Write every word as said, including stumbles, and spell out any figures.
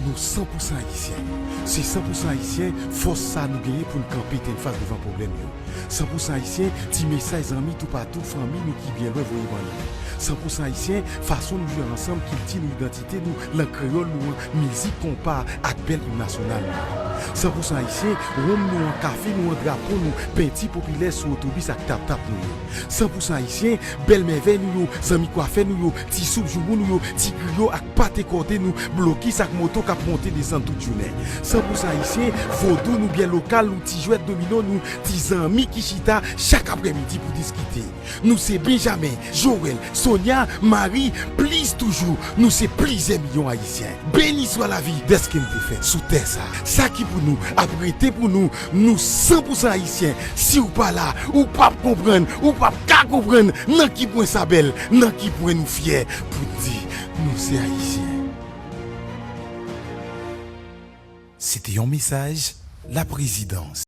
Nou san pou san ayisyen. Se san pou san ayisyen, fòs sa nou genyen pou n kanpe tennfas devan pwoblèm yo. San pou san ayisyen, ti mesaj zanmi toupatou, fanmi nou ki byen lwen voye ban nou. San pou san ayisyen, fason nou jwe ansanm, kilti nou, idantite nou, lang kreyòl nou an, mizik, konpa ak bèl im nasyonal nou an. San pou san ayisyen, wonm nou an, kafe nou an, drapo nou, penti popilè sou otobis ak taptap nou yo. San pou san ayisyen, bèl mèvèy nou yo, zanmi kwafè nou yo, ti soup joumou nou yo, ti griyo ak pate kòde nou, blokis ak moto k ap monte desann tout jounen. San pou san ayisyen, vodou nou, byè lokal nou, ti jwèt domino nou, ti zanmi ki chita chak aprèmidi pou diskite. Nou se Benjamen, Joel, Sonia, Marie, plis toujou, nou se plizyè milyon ayisyen. Beni swa lavi dèske n te fèt sou tè sa. Sa ki pou nou ap rete pou nou. Nou san pou san ayisyen. Si w pa la, ou p ap konprann, ou p ap ka konprann nan ki pwen sa bèl, nan ki pwen nou fyè pou n di nou se ayisyen. Se te yon mesaj laprezidans.